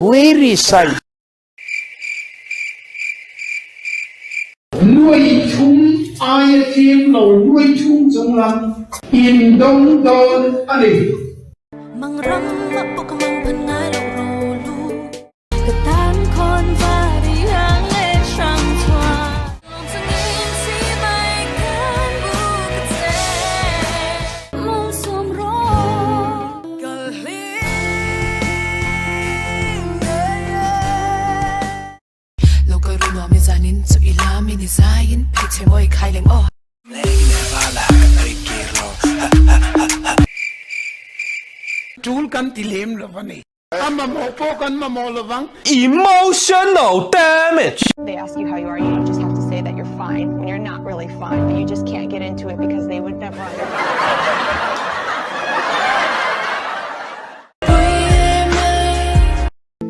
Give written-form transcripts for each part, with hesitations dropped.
Very side. Nuai thum aia tlem lo nuai thum chung lam in dawng dawn a ni. Mang ram a pawh ka mang phan ngai loh ro lu. Ka tan khawn var i ang e hrang chhuah. Lawm chungin chibai kan bu ka che. Malsawm rawh. Ka hlim ngei e. Lo ka ru nuam i zanin chu i lam i ni zaiin phei che mawi khai leng aw. Tul kan ti lem lo a ni. A mamawh pawh kan mamawh lo vang. Emotional damage! They ask you how you are, you just have to say that you're fine when you're not really fine, but you just can't get into it because they would never understand.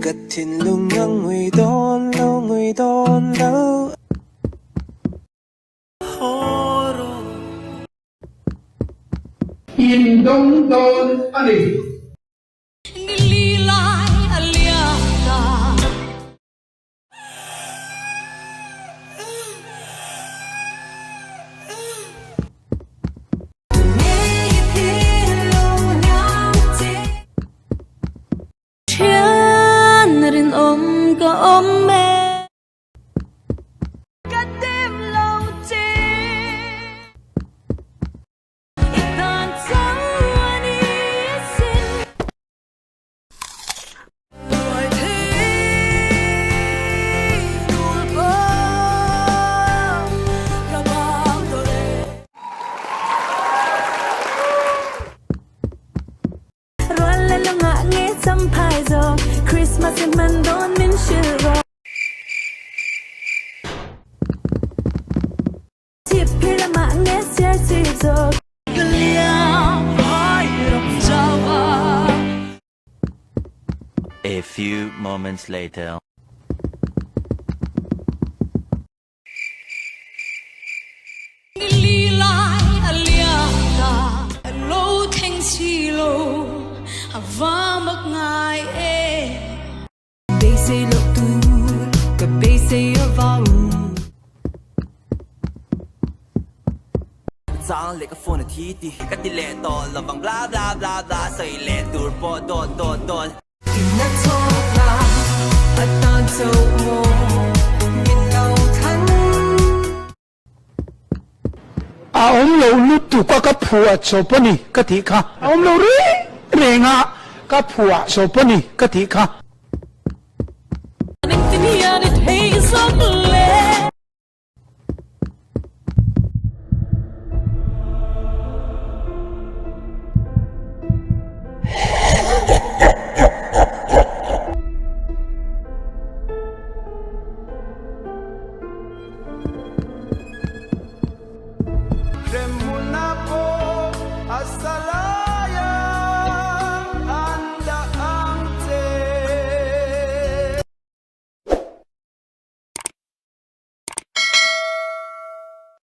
Ka thinlung a ngui dawn lo, ngui dawn lo. In dawng dawn a ni. Thian rinawm ka awm e. Ka dim lo che. I tan chauh a ni asin. Nuai thei tul pawh ka bang tawh e. Rual la lungah nge champhai zawk Christmas i hman dawn min hrilh rawh. Chip phir lamah nge siar chip zawk. Ka liam hai ram chau a. A few moments later. Ni lai a liam ta. Lo thleng si lo a va mak ngai e. Beisei loh tur ka beisei avang. Chang leh ka phone a thi ti ka ti leh tawh lovang bla bla bla bla sawi leh tur pawh dawt dawt dawt. Inna chawk la a tan chauh maw min lo thlan. A awm lo lutuk a ka phuah chawp a ni ka tih kha. A awm lo reng reng a ka phuah chawp a ni ka tih kha.